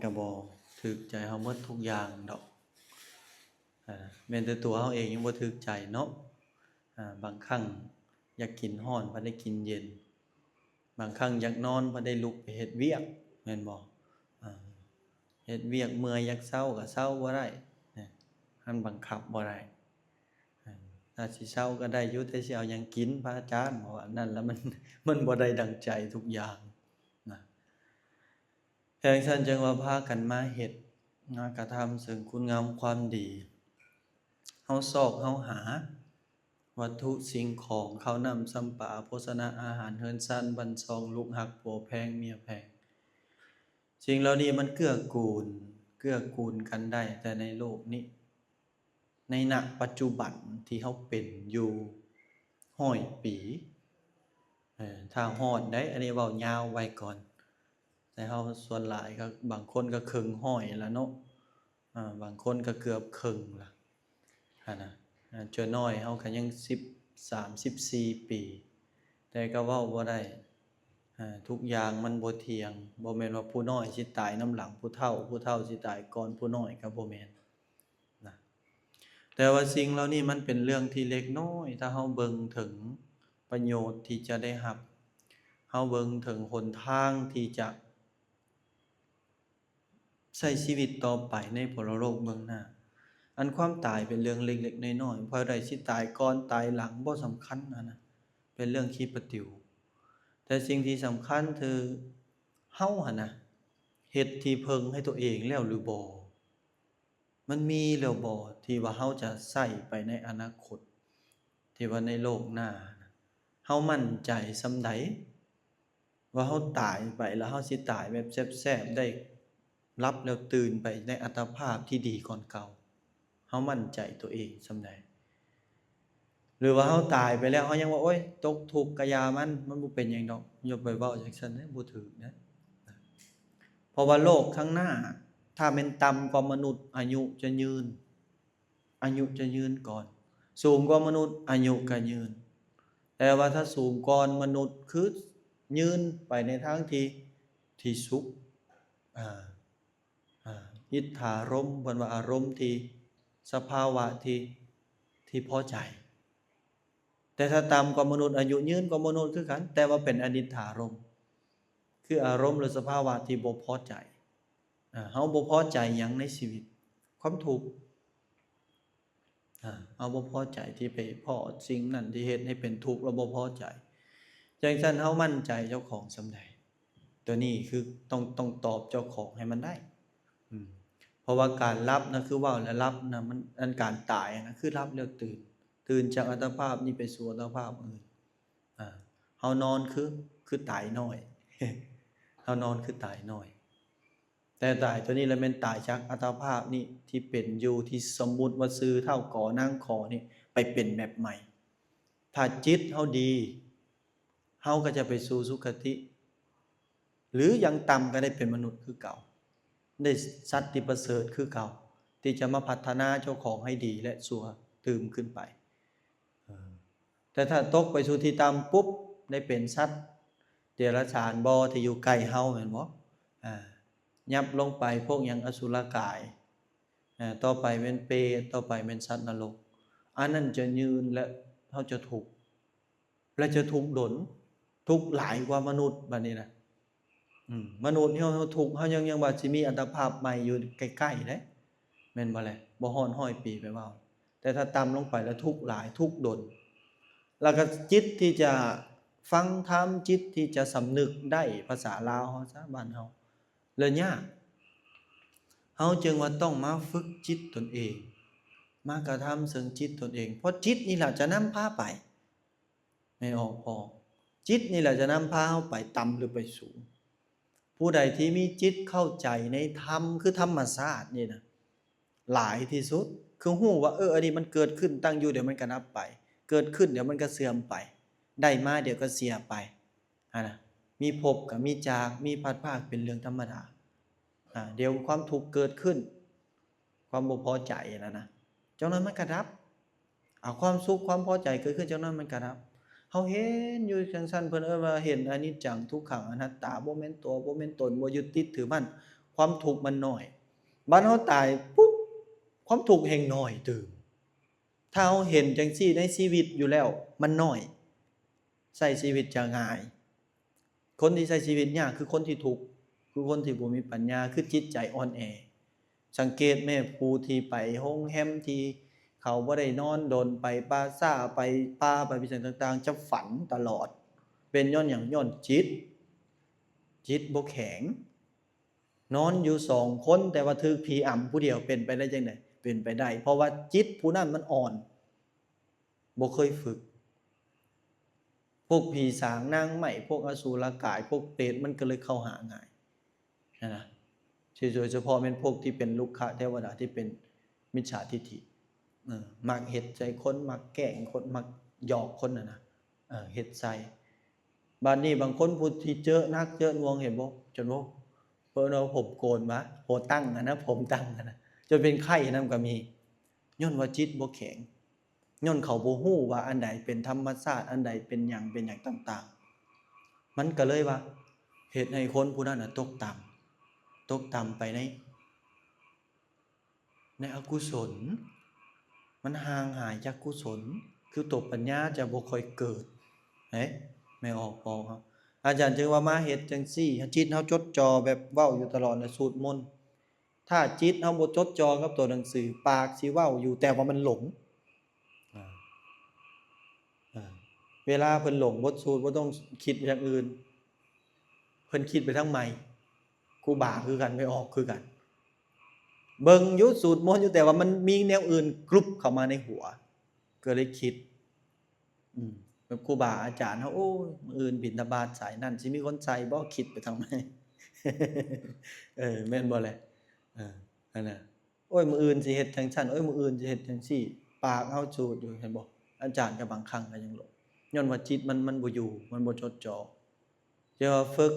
ກໍບໍ່ຖືກໃຈເຮົາໝົດທຸກຢ່າງດອກ. ອາ ແມ່ນແຕ່ຕົວເຮົາເອງຍັງບໍ່ຖືກໃຈເນາະ. ອາ ບາງຄັ້ງຢາກກິນຮ້ອນ ພັດໄດ້ກິນເຢັນ, ບາງຄັ້ງຢາກນອນ ພັດໄດ້ລຸກໄປເຮັດວຽກ ແມ່ນບໍ່? ອາ ເຮັດວຽກເມື່ອຍຢາກເຊົາກໍເຊົາບໍ່ໄດ້ນະ, ມັນບັງຄັບບໍ່ໄດ້. ອາ ຖ້າຊິເຊົາກໍໄດ້ຢູ່ ແຕ່ຊິເອົາຫຍັງກິນ ພະອາຈານ? ເພາະວ່ານັ້ນລະ ມັນ ມັນບໍ່ໄດ້ດັ່ງໃຈທຸກຢ່າງນະ. ແຕ່ຈັ່ງຊັ້ນຈຶ່ງວ່າພາກັນມາເຮັດ ມາກະທຳເຊິ່ງຄຸນງາມຄວາມດີ. ເຮົາຊອກເຮົາຫາວັດຖຸສິ່ງຂອງ ເຂົ້ານ້ຳຊຳປາ ໂພຊະນະອາຫານ ເຮືອນຊານບ້ານຊ່ອງ ລູກຮັກ ຜົວແພງ ເມຍແພງ. ສິ່ງເຫຼົ່ານີ້ມັນເກື້ອກູນ ເກື້ອກູນກັນໄດ້ແຕ່ໃນໂລກນີ້ ໃນນະປັດຈຸບັນທີ່ເຮົາເປັນຢູ່ຮ້ອຍປີ. ເອີ ຖ້າຮອດໄດ໋ ອັນນີ້ເວົ້າຍາວໄວ້ກ່ອນ, ແຕ່ເຮົາສ່ວນຫຼາຍກໍບາງຄົນກໍເຄິ່ງຮ້ອຍລະເນາະ, ອາ ບາງຄົນກໍເກືອບເຄິ່ງລະຫັ້ນນະ. ອາ ຈະນ້ອຍເຮົາກໍຍັງສິບສາມ ສິບສີ່ປີ, ແຕ່ກໍເວົ້າບໍ່ໄດ້. ອາ ທຸກຢ່າງມັນບໍ່ທ່ຽງ, ບໍ່ແມ່ນວ່າຜູ້ນ້ອຍຊິຕາຍນຳຫຼັງຜູ້ເຖົ້າ, ຜູ້ເຖົ້າຊິຕາຍກ່ອນຜູ້ນ້ອຍ ກໍບໍ່ແມ່ນນະ. ແຕ່ວ່າສິ່ງເຫຼົ່ານີ້ມັນເປັນເລື່ອງທີ່ເລັກນ້ອຍ ຖ້າເຮົາເບິ່ງເຖິງປະໂຫຍດທີ່ຈະໄດ້ຮັບ, ເຮົາເບິ່ງເຖິງຫົນທາງທີ່ຈະ ໃຊ້ຊີວິດຕໍ່ໄປໃນປະໂລກເບື້ອງໜ້າ. ອັນຄວາມຕາຍເປັນເລື່ອງເລັກໆນ້ອຍໆ, ໃຜໃດຊິຕາຍກ່ອນຕາຍຫຼັງບໍ່ສຳຄັນຫັ້ນນະ, ເປັນເລື່ອງຂີ້ປະຕິວ. ແຕ່ສິ່ງທີ່ສຳຄັນຄືເຮົາຫັ້ນນະ ເຮັດທີ່ເພິ່ງໃຫ້ຕົວເອງແລ້ວຫຼືບໍ່? ມັນມີແລ້ວບໍ່ທີ່ວ່າເຮົາຈະໃຊ້ໄປໃນອະນາຄົດ ທີ່ວ່າໃນໂລກໜ້າ? ເຮົາໝັ້ນໃຈສ່ຳໃດ ວ່າເຮົາຕາຍໄປແລ້ວເຮົາຊິຕາຍແບບແຊບໆ ໄດ້ຫຼັບແລ້ວຕື່ນໄປໃນອັດຕະພາບທີ່ດີກ່ອນເກົ່າ? ເຮົາໝັ້ນໃຈຕົວເອງສ່ຳໃດ? ຫຼືວ່າເຮົາຕາຍໄປແລ້ວເຮົາຍັງວ່າ ໂອ້ຍ ຕົກທຸກກະຢ່າມັນ, ມັນບໍ່ເປັນຫຍັງດອກ. ຢ່າໄປເວົ້າຈັ່ງຊັ້ນເດີ, ບໍ່ຖືກເດີ. ເພາະວ່າໂລກຂ້າງໜ້າ ຖ້າແມ່ນຕ່ຳກວ່າມະນຸດ ອາຍຸຈະຍືນ, ອາຍຸຈະຍືນກ່ອນ. ສູງກວ່າມະນຸດ ອາຍຸກໍຍືນ. ແຕ່ວ່າຖ້າສູງກ່ອນມະນຸດ ຄືຍືນໄປໃນທາງທີ່ ທີ່ສຸກ ອາ ອາ ອິດຖາລົມ ເພິ່ນວ່າອາລົມທີ່ ສະພາວະທີ່ ທີ່ພໍໃຈ. ແຕ່ຖ້າຕ່ຳກວ່າມະນຸດ ອາຍຸຍືນກວ່າມະນຸດຄືກັນ ແຕ່ວ່າເປັນອນິດຖາລົມ ຄືອາລົມ ຫຼື ສະພາວະທີ່ບໍ່ພໍໃຈ. ອາ ເຮົາບໍ່ພໍໃຈຫຍັງໃນຊີວິດ? ຄວາມທຸກ. ອາ ເຮົາບໍ່ພໍໃຈທີ່ໄປພໍ້ສິ່ງນັ້ນທີ່ເຮັດໃຫ້ເປັນທຸກ ແລ້ວບໍ່ພໍໃຈ. ຈັ່ງຊັ້ນເຮົາໝັ້ນໃຈເຈົ້າຂອງສ່ຳໃດ? ຕົວນີ້ຄືຕ້ອງ ຕ້ອງຕອບເຈົ້າຂອງໃຫ້ມັນໄດ້. ອືມ ເພາະວ່າການຫຼັບນະ ຄືເວົ້າແລ້ວຫຼັບນະ ມັນ ອັນການຕາຍນະ ຄືຫຼັບແລ້ວຕື່ນ, ຕື່ນຈາກອັດຕະພາບນີ້ໄປສູ່ອັດຕະພາບອື່ນ. ອາ ເຮົານອນຄື ຄືຕາຍນ້ອຍ, ເຮົານອນຄືຕາຍນ້ອຍ. ແຕ່ຕາຍຕົວນີ້ລະແມ່ນຕາຍຈາກອັດຕະພາບນີ້ທີ່ເປັນຢູ່ ທີ່ສົມມຸດວ່າຊື່ເຖົ້າ ກໍ ນາງ ຂໍ ນີ້ ໄປເປັນແບບໃໝ່. ຖ້າຈິດເຮົາດີ ເຮົາກໍຈະໄປສູ່ສຸຄະຕິ ຫຼື ຢ່າງຕ່ຳກໍໄດ້ເປັນມະນຸດຄືເກົ່າ, ໄດ້ສັດທີ່ປະເສີດຄືເກົ່າ ທີ່ຈະມາພັດທະນາເຈົ້າຂອງໃຫ້ດີ ແລະ ຊົ່ວຕື່ມຂຶ້ນໄປ. ເອີ ແຕ່ຖ້າຕົກໄປສູ່ທີ່ຕ່ຳປຸບ ໄດ້ເປັນສັດເດຍລະສານບໍ ທີ່ຢູ່ໃກ້ເຮົາແມ່ນບໍ່? ອາ ຫຍັບລົງໄປພວກຫຍັງ ອະສຸລະກາຍ, ອາ ຕໍ່ໄປແມ່ນເປດ, ຕໍ່ໄປແມ່ນສັດນະລົກ. ອັນນັ້ນຈະຍືນ ແລະ ເຮົາຈະທຸກ ແລະ ຈະທຸກດົນ, ທຸກຫຼາຍກວ່າມະນຸດບາດນີ້ນະ. ອືມ ມະນຸດເຮົາ ເຮົາທຸກ ເຮົາຍັງ ຍັງວ່າຊິມີອັດຕະພາບໃໝ່ຢູ່ໃກ້ໆເດ້ ແມ່ນບໍ່ແລະ? ບໍ່ຮອດຮ້ອຍປີໄປເວົ້າ, ແຕ່ຖ້າຕ່ຳລົງໄປແລ້ວທຸກຫຼາຍ ທຸກດົນ. ແລ້ວກໍຈິດທີ່ຈະຟັງທຳ, ຈິດທີ່ຈະສຳນຶກໄດ້ ພາສາລາວເຮົາຊະ ບ້ານເຮົາ ແລ້ວຍາກ. ເຮົາຈຶ່ງວ່າຕ້ອງມາຝຶກຈິດຕົນເອງ, ມາກະທຳເຊິ່ງຈິດຕົນເອງ, ເພາະຈິດນີ້ແຫຼະຈະນຳພາໄປ. ແມ່ນອອກພໍ ຈິດນີ້ແຫຼະຈະນຳພາເຮົາໄປຕ່ຳ ຫຼື ໄປສູງ. ຜູ້ໃດທີ່ມີຈິດເຂົ້າໃຈໃນທຳ ຄືທຳມະຊາດນີ້ນະ ຫຼາຍທີ່ສຸດ, ຄືຮູ້ວ່າ ເອີ ອັນນີ້ມັນເກີດຂຶ້ນຕັ້ງຢູ່ ດຽວມັນກໍດັບໄປ, ເກີດຂຶ້ນ ດຽວມັນກໍເສື່ອມໄປ, ໄດ້ມາ ດຽວກໍເສຍໄປຫັ້ນນະ, ມີພົບກໍມີຈາກ, ມີພັດພາກ ເປັນເລື່ອງທຳມະດາ. ອາ ດຽວຄວາມທຸກເກີດຂຶ້ນ, ຄວາມບໍ່ພໍໃຈຫັ້ນນະ ຈັກໜ້ອຍມັນກໍດັບ. ອາ ຄວາມສຸກຄວາມພໍໃຈເກີດຂຶ້ນ ຈັກໜ້ອຍມັນກໍດັບ. ເຮົາເຫັນຢູ່ຈັ່ງຊັ້ນ ເພິ່ນເອີ້ນວ່າເຫັນອະນິດຈັງ ທຸກຂັງ ອະນັດຕາ, ບໍ່ແມ່ນຕົວ ບໍ່ແມ່ນຕົນ, ບໍ່ຍຶດຕິດຖືໝັ້ນ. ຄ ຄວາມທຸກມັນນ້ອຍ. ບັດເຮົາຕາຍປຸບ ຄວາມທຸກແຮ່ງນ້ອຍຕື່ມ. ຖ້າເຮົາເຫັນຈັ່ງຊີ້ໃນຊີວິດຢູ່ແລ້ວ ມັນນ້ອຍ ໃຊ້ຊີວິດຈະງ່າຍ. ຄົນທີ່ໃຊ້ຊີວິດຍາກຄືຄົນທີ່ທຸກ ຄືຄົນທີ່ບໍ່ມີປັນຍາ ຄືຈິດໃຈອ່ອນແອ. ສັງເກດແມ້ ຜູ້ທີ່ໄປໂຮງແຮມ ທີ່ເຂົາບໍ່ໄດ້ນອນດົນ ໄປປ່າຊ້າ ໄປປ່າ ໄປພິສັຍຕ່າງໆ ຈະຝັນຕະຫຼອດ. ເປັນຍ້ອນຫຍັງ? ຍ້ອນຈິດ ຈິດບໍ່ແຂງ. ນອນຢູ່ສອງຄົນ ແຕ່ວ່າຖືກຜີອຳຜູ້ດຽວ ເປັນໄປໄດ້ຈັ່ງໃດ? ເປັນໄປໄດ້ ເພາະວ່າຈິດຜູ້ນັ້ນມັນອ່ອນ ບໍ່ເຄີຍຝຶກ. ພວກຜີສາງນາງໄມ້ ພວກອະສູລະກາຍ ພວກເປດ ມັນກໍເລີຍເຂົ້າຫາງ່າຍຫັ້ນນະ. ໂດຍສະເພາະແມ່ນພວກທີ່ເປັນລຸກຂະເທວະດາ ທີ່ເປັນມິດສາທິດຖິ ເອີ ມັກເຮັດໃສ່ຄົນ ມັກແກ້ງຄົນ ມັກຫຍອກຄົນຫັ້ນນະ ເອີ ເຮັດໃສ່. ບາດນີ້ບາງຄົນຜູ້ທີ່ເຈິະໜັກເຈິະໜ່ວງ ເຫັນບໍ່ ຈົນວ່າ ເພິ່ນເອົາຜົມໂກນມາ ຫົວຕັ້ງຫັ້ນນະ ຜົມຕັ້ງຫັ້ນນະ ຈົນເປັນໄຂ້ນຳກໍມີ ຍ້ອນວ່າຈິດບໍ່ແຂງ. ຍ້ອນເຂົາບໍ່ຮູ້ວ່າອັນໃດເປັນທຳມະຊາດ ອັນໃດເປັນຫຍັງ ເປັນຫຍັງຕ່າງໆ ມັນກໍເລີຍວ່າເຮັດໃຫ້ຄົນຜູ້ນັ້ນນະຕົກຕ່ຳ ຕົກຕ່ຳໄປໃນ ໃນອະກຸສົນ ມັນຫ່າງຫາຍຈາກກຸສົນ ຄືຕົວປັນຍາຈະບໍ່ຄ່ອຍເກີດເດ້ ແມ່ອອກບອກເຮົາ. ອາຈານຈຶ່ງວ່າມາເຮັດຈັ່ງຊີ້ ໃຫ້ຈິດເຮົາຈົດຈ່ອແບບເວົ້າຢູ່ຕະຫຼອດນະ ສູດມົນ. ຖ້າຈິດເຮົາບໍ່ຈົດຈ່ອກັບຕົວໜັງສື ປາກຊິເວົ້າຢູ່ ແຕ່ວ່າມັນຫຼົງ. ເວລາເພິ່ນຫຼົງບົດສູດ ບໍ່ຕ້ອງຄິດຢ່າງອື່ນ ເພິ່ນຄິດໄປທາງໄມ ຄູບາຄືກັນ ແມ່ອອກຄືກັນ ເບິ່ງຢູ່ ສູດມົນຢູ່ ແຕ່ວ່າມັນມີແນວອື່ນກຣຸບເຂົ້າມາໃນຫົວ ກໍເລີຍຄິດ ອືມ ແບບຄູບາອາຈານເຮົາ ໂອ້ຍ ມື້ອື່ນບິນທະບາດສາຍນັ້ນ ຊິມີຄົນໃສ່ບໍ່? ຄິດໄປທາງໃນ ເອີ ແມ່ນບໍ່ແຫຼະ? ເອີ ຫັ້ນນະ ໂອ້ຍ ມື້ອື່ນຊິເຮັດຈັ່ງຊັ້ນ ໂອ້ຍ ມື້ອື່ນຊິເຮັດຈັ່ງຊີ້ ປາກເຮົາສູດຢູ່ ເຫັນບໍ່? ອາຈານກໍບາງຄັ້ງກໍຍັງຫຼົງ ຍ້ອນວ່າຈິດມັນ ມັນບໍ່ຢູ່ ມັນບໍ່ຈົດຈ່ອ ຈະວ່າຝຶກ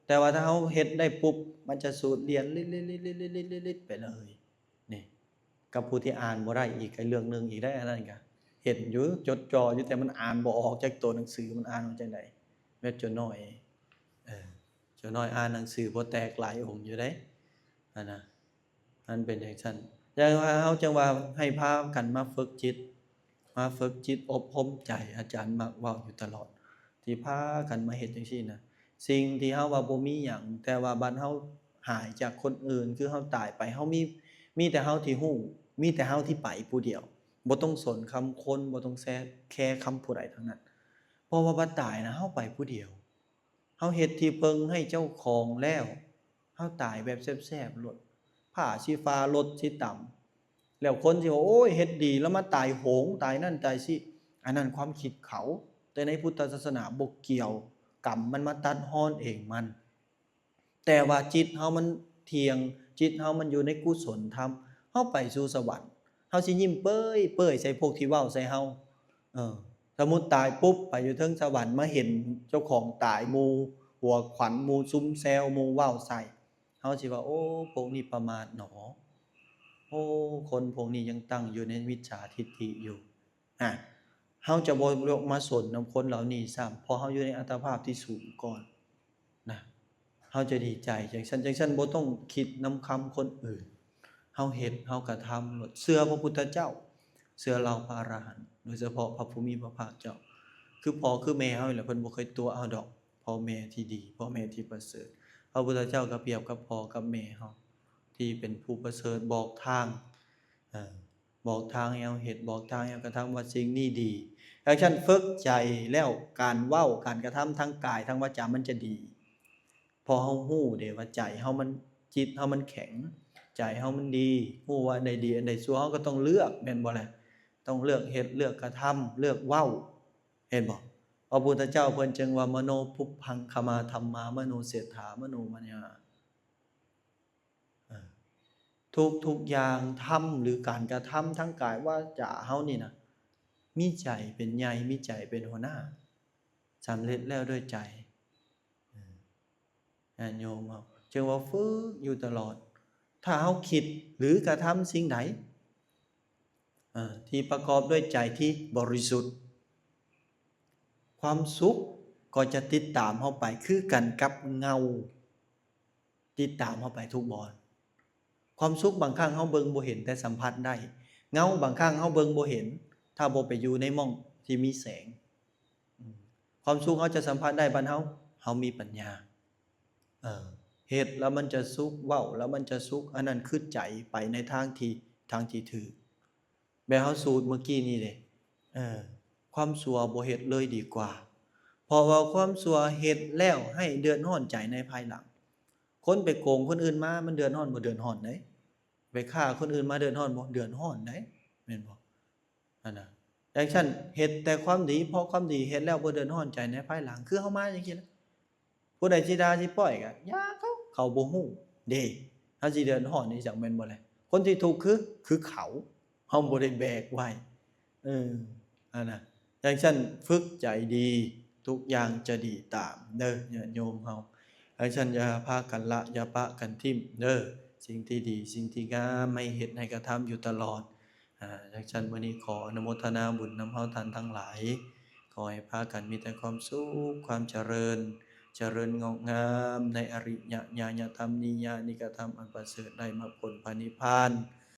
ແຕ່ວ່າຖ້າເຮົາເຮັດໄດ້ປຸບ ມັນຈະສູດລຽນລິດໆໆໆໆໄປເລີຍ. ນີ້ ກັບຜູ້ທີ່ອ່ານບໍ່ໄດ້ອີກ ກໍເລື່ອງໜຶ່ງອີກໄດ໋. ອັນນັ້ນກໍເຫັນຢູ່ ຈົດຈ່ອຢູ່ ແຕ່ມັນອ່ານບໍ່ອອກຈັກໂຕໜັງສື ມັນອ່ານວ່າຈັ່ງໃດ? ແມ່ນຈົນນ້ອຍ ເອີ ຈົນນ້ອຍອ່ານໜັງສືບໍ່ແຕກຫຼາຍອົງຢູ່ເດ້ ຫັ້ນນະ. ມັນເປັນຈັ່ງຊັ້ນ ຈັ່ງວ່າເຮົາຈັ່ງວ່າໃຫ້ພາກັນມາຝຶກຈິດ ມາຝຶກຈິດອົບຮົມໃຈ. ອາຈານມັກເວົ້າຢູ່ຕະຫຼອດ ທີ່ພາກັນມາເຮັດຈັ່ງຊີ້ນະ ສິ່ງທີ່ເຮົາວ່າບໍ່ມີຫຍັງ ແຕ່ວ່າບັດເຮົາຫາຍຈາກຄົນອື່ນ ຄືເຮົາຕາຍໄປ ເຮົາມີ ມີແຕ່ເຮົາທີ່ຮູ້ ມີແຕ່ເຮົາທີ່ໄປຜູ້ດຽວ ບໍ່ຕ້ອງສົນຄຳຄົນ ບໍ່ຕ້ອງແຊ ແຄຄຳຜູ້ໃດທັງນັ້ນ ເພາະວ່າບັດຕາຍນະ ເຮົາໄປຜູ້ດຽວ. ເຮົາເຮັດທີ່ເພິ່ງໃຫ້ເຈົ້າຂອງແລ້ວ ເຮົາຕາຍແບບແຊບໆໂລດ ຜ້າຊິຝາ ລົດຊິຕຳ ແລ້ວຄົນຊິວ່າ ໂອ້ຍ ເຮັດດີ ລະມາຕາຍໂຫງ ຕາຍນັ້ນຕາຍນີ້ ອັນນັ້ນຄວາມຄິດເຂົາ ແຕ່ໃນພຸດທະສາສະໜາບໍ່ກ່ຽວ ກຳມັນມາຕັດຮອນເອງມັນ. ແຕ່ວ່າຈິດເຮົາມັນທ່ຽງ ຈິດເຮົາມັນຢູ່ໃນກຸສົນທຳ ເຮົາໄປສູ່ສະຫວັນ ເຮົາຊິຍິ້ມເປີຍໆໃສ່ພວກທີ່ເວົ້າໃສ່ເຮົາ. ເອີ ສົມມຸດຕາຍປຸບ ໄປຢູ່ເທິງສະຫວັນ ມາເຫັນເຈົ້າຂອງຕາຍ ໝູ່ຫົວຂວັນ ໝູ່ຊຸມແຊວ ໝູ່ເວົ້າໃສ່ ເຮົາຊິວ່າ ໂອ້ ພວກນີ້ປະໝາດໜໍ ໂອ້ ຄົນພວກນີ້ຍັງຕັ້ງຢູ່ໃນມິດສາທິດຖິຢູ່. ອາ ເຮົາຈະບໍ່ລົງມາສົນນຳຄົນເຫຼົ່ານີ້ຊ້ຳ ເພາະເຮົາຢູ່ໃນອັດຕະພາບທີ່ສູງກ່ອນນະ ເຮົາຈະດີໃຈຈັ່ງຊັ້ນຈັ່ງຊັ້ນ ບໍ່ຕ້ອງຄິດນຳຄຳຄົນອື່ນ. ເຮົາເຮັດ ເຮົາກະທຳໂລດ ເຊື່ອພະພຸດທະເຈົ້າ ເຊື່ອເຫຼົ່າພະອະລະຫັນ ໂດຍສະເພາະພະຜູ້ມີພະພາກເຈົ້າ ຄືພໍ່ຄືແມ່ເຮົານີ້ແຫຼະ ເພິ່ນບໍ່ເຄີຍຕົວະເຮົາດອກ ພໍ່ແມ່ທີ່ດີ ພໍ່ແມ່ທີ່ປະເສີດ. ພະພຸດທະເຈົ້າກໍປຽບກັບພໍ່ກັບແມ່ເຮົາທີ່ເປັນຜູ້ປະເສີດ ບອກທາງ ເອີ ບອກທາງໃຫ້ເຮົາເຮັດ ບອກທາງໃຫ້ເຮົາກະທຳວ່າສິ່ງນີ້ດີ. ດັ່ງຊັ້ນ ຝຶກໃຈແລ້ວ ການເວົ້າ ການກະທຳ ທັງກາຍ ທັງວາຈາ ມັນຈະດີ ເພາະເຮົາຮູ້ເດ້ວ່າໃຈເຮົາມັນ ຈິດເຮົາມັນແຂງ ໃຈເຮົາມັນດີ ຮູ້ວ່າອັນໃດດີ ອັນໃດຊົ່ວ ເຮົາກໍຕ້ອງເລືອກ ແມ່ນບໍ່ລະ? ຕ້ອງເລືອກເຮັດ ເລືອກກະທຳ ເລືອກເວົ້າ ເຫັນບໍ່? ພະພຸດທະເຈົ້າເພິ່ນຈຶ່ງວ່າ ມະໂນປຸບພັງຄະມາທຳມາ ມະໂນເສດຖາ ມະໂນມະຍາ. ເອີ ທຸກໆຢ່າງທຳ ຫຼື ການກະທຳທາງກາຍວາຈາເຮົານີ້ນະ ມີໃຈເປັນໃຫຍ່ ມີໃຈເປັນຫົວໜ້າ ສຳເລັດແລ້ວດ້ວຍໃຈ. ເອີ ຍາດໂຍມເຮົາຈຶ່ງວ່າຝຶກຢູ່ຕະຫຼອດ ຖ້າເຮົາຄິດ ຫຼື ກະທຳສິ່ງໃດ ເອີ ທີ່ປະກອບດ້ວຍໃຈທີ່ບໍລິສຸດ ຄວາມສຸກກໍຈະຕິດຕາມເຮົາໄປ ຄືກັນກັບເງົາ ຕິດຕາມເຮົາໄປທຸກບ່ອນ. ຄວາມສຸກບາງຄັ້ງເຮົາເບິ່ງບໍ່ເຫັນ ແຕ່ສຳຜັດໄດ້. ເງົາບາງຄັ້ງເຮົາເບິ່ງບໍ່ເຫັນ ຖ້າບໍ່ໄປຢູ່ໃນໝ່ອງທີ່ມີແສງ. ອືມ ຄວາມສຸກເຮົາຈະສຳຜັດໄດ້ບັດເຮົາ ເຮົາມີປັນຍາ. ເອີ ເຮັດແລ້ວມັນຈະສຸກ ເວົ້າແລ້ວມັນຈະສຸກ ອັນນັ້ນຄືໃຈໄປໃນທາງທີ່ ທາງທີ່ຖືກ. ແບບເຮົາສູດເມື່ອກີ້ນີ້ເດ້ ເອີ ຄວາມຊົ່ວບໍ່ເຮັດເລີຍດີກວ່າ ເພາະວ່າຄວາມຊົ່ວເຮັດແລ້ວໃຫ້ເດືອດຮ້ອນໃຈໃນພາຍຫຼັງ. ຄົນໄປໂກງຄົນອື່ນມາ ມັນເດືອດຮ້ອນບໍ່? ເດືອດຮ້ອນເດ້. ໄປຂ້າຄົນອື່ນມາ ເດືອດຮ້ອນບໍ່? ເດືອດຮ້ອນເດ້ ແມ່ນບໍ່? ຫັ້ນນະ. ຈັ່ງຊັ້ນ ເຮັດແຕ່ຄວາມດີ ເພາະຄວາມດີເຮັດແລ້ວບໍ່ເດືອດຮ້ອນໃຈໃນພາຍຫຼັງ ຄືເຮົາມາຈັ່ງຊີ້ລະ. ຜູ້ໃດຊິດ່າຊິປ້ອຍກໍຢ່າເຂົາ ເຂົາບໍ່ຮູ້ເດ້ ເຮົາຊິເດືອດຮ້ອນອີ່ຫຍັງ ແມ່ນບໍ່ລະ? ຄົນທີ່ທຸກຄື ຄືເຂົາ ເຮົາບໍ່ໄດ້ແບກໄວ້. ເອີ ອັນນະ ຈັ່ງຊັ້ນຝຶກໃຈດີ ທຸກຢ່າງຈະດີຕາມເດີ ຍາດໂຍມເຮົາ. ຈັ່ງຊັ້ນຢ່າພາກັນລະ ຢ່າປະກັນຖິ້ມເດີ ສິ່ງທີ່ດີ ສິ່ງທີ່ງາມ ໃຫ້ເຮັດໃຫ້ກະທຳຢູ່ຕະຫຼອດ. ອາ ຈັ່ງຊັ້ນມື້ນີ້ຂໍອະນຸໂມທະນາບຸນນຳເຮົາທ່ານທັງຫຼາຍ ຂໍໃຫ້ພາກັນມີແຕ່ຄວາມສຸກ ຄວາມຈະເລີນ ຈະເລີນງອກງາມໃນອະລິຍະຍານະທຳ ນິຍານິກະທຳອັນປະເສີດ ໄດ້ມາພົ້ນພະນິບພານ